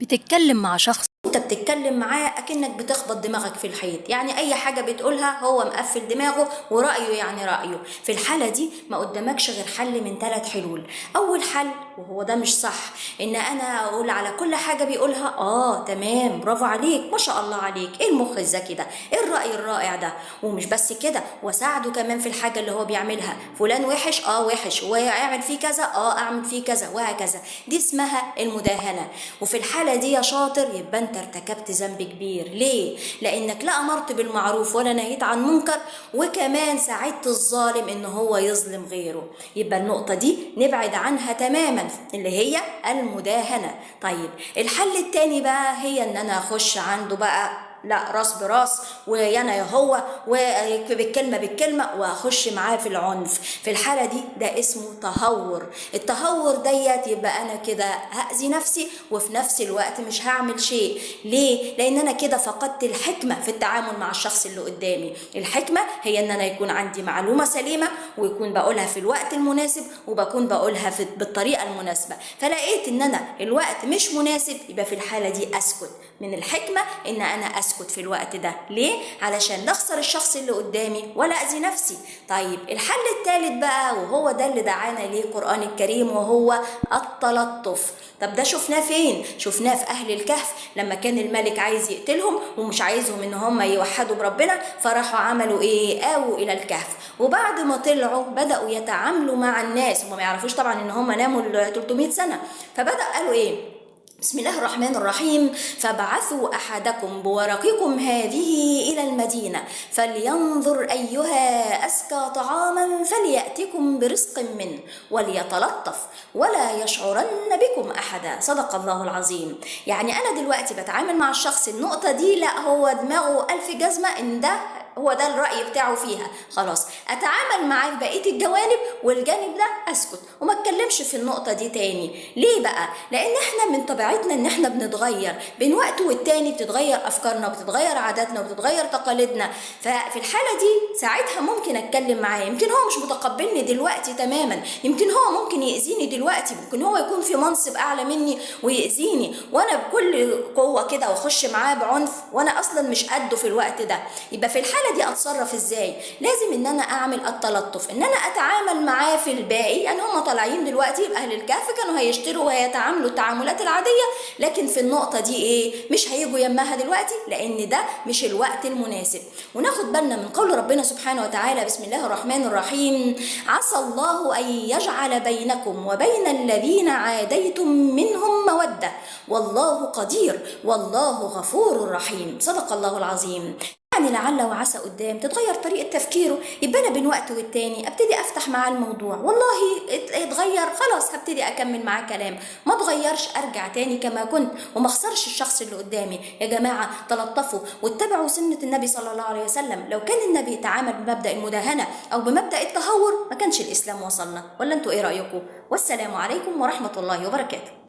بتتكلم مع شخص انت بتتكلم معاه اكنك بتخبط دماغك في الحيط، يعني اي حاجة بتقولها هو مقفل دماغه ورأيه يعني رأيه. في الحالة دي ما قدامكش غير حل من 3 حلول. اول حل، وهو ده مش صح، ان انا اقول على كل حاجة بيقولها تمام، برافو عليك، ما شاء الله عليك، ايه المخ الذكي ده، ايه الرأي الرائع ده، ومش بس كده واساعده كمان في الحاجة اللي هو بيعملها. فلان وحش، وحش، واعمل فيه كذا، اعمل فيه كذا، وهكذا. دي اسمها المداهنة. وفي الحالة دي يا شاطر يبقى انت ارتكبت ذنب كبير. ليه؟ لانك لا امرت بالمعروف ولا نهيت عن منكر، وكمان ساعدت الظالم ان هو يظلم غيره. يبقى النقطة دي نبعد عنها تماما، اللي هي المداهنة. طيب الحل التاني بقى هي ان انا اخش عنده بقى لا راس براس، ويانا يا هو، وبالكلمة بالكلمة، واخش معاه في العنف. في الحالة دي ده اسمه تهور. التهور ديت يبقى انا كده هأذي نفسي، وفي نفس الوقت مش هعمل شيء. ليه؟ لان انا كده فقدت الحكمة في التعامل مع الشخص اللي قدامي. الحكمة هي ان انا يكون عندي معلومة سليمة، ويكون بقولها في الوقت المناسب، وبكون بقولها بالطريقة المناسبة. فلقيت ان انا الوقت مش مناسب، يبقى في الحالة دي اسكت. من الحكمة ان انا اسكت في الوقت ده. ليه؟ علشان لا اخسر الشخص اللي قدامي ولا اذي نفسي. طيب الحل الثالث بقى، وهو ده اللي دعانا ليه القرآن الكريم، وهو التلطف. طب ده شفناه فين؟ شفناه في أهل الكهف لما كان الملك عايز يقتلهم ومش عايزهم إن هم يوحدوا بربنا، فراحوا عملوا إيه؟ آووا إلى الكهف. وبعد ما طلعوا بدأوا يتعاملوا مع الناس، هم ما يعرفوش طبعا إن هم ناموا ال 300 سنة، فبدأ قالوا إيه؟ بسم الله الرحمن الرحيم، فابعثوا أحدكم بورقكم هذه إلى المدينة فلينظر أيها أزكى طعاما فليأتكم برزق منه وليتلطف ولا يشعرن بكم أحدا. صدق الله العظيم. يعني أنا دلوقتي بتعامل مع الشخص النقطة دي، لا هو دماغه ألف جزمة إن ده هو ده الرأي بتاعه فيها، خلاص أتعامل معاه في بقية الجوانب، والجانب ده أسكت وما اتكلمش في النقطة دي تاني. ليه بقى؟ لأن احنا من طبيعتنا إن احنا بنتغير بين وقت والتاني، بتتغير أفكارنا وبتتغير عاداتنا وبتتغير تقاليدنا. ففي الحالة دي ساعتها ممكن أتكلم معاه، يمكن هو مش متقبلني دلوقتي تماما، يمكن هو ممكن يأذيني دلوقتي، ممكن هو يكون في منصب أعلى مني ويأذيني، وأنا بكل قوة كده وأخش معاه بعنف وأنا أصلا مش قده في الوقت ده. يبقى في الحالة دي اتصرف ازاي؟ لازم ان انا اعمل التلطف، ان انا اتعامل معاه في الباقي. يعني هم طالعين دلوقتي اهل الكهف كانوا هيشتروا وهيتعاملوا التعاملات العادية، لكن في النقطة دي ايه؟ مش هيجوا يمها دلوقتي، لان ده مش الوقت المناسب. وناخد بالنا من قول ربنا سبحانه وتعالى، بسم الله الرحمن الرحيم، عسى الله ان يجعل بينكم وبين الذين عاديتم منهم مودة والله قدير والله غفور رحيم. صدق الله العظيم. يعني لعل وعسى قدام تتغير طريقة تفكيره، يبقى أنا بين وقت والتاني أبتدي أفتح معاه الموضوع، والله اتغير خلاص هبتدي أكمل معاه كلام، ما اتغيرش أرجع تاني كما كنت وما أخسرش الشخص اللي قدامي. يا جماعة تلطفوا واتبعوا سنة النبي صلى الله عليه وسلم. لو كان النبي تعامل بمبدأ المداهنة أو بمبدأ التهور ما كانش الإسلام وصلنا. ولا أنتوا إيه رأيكم؟ والسلام عليكم ورحمة الله وبركاته.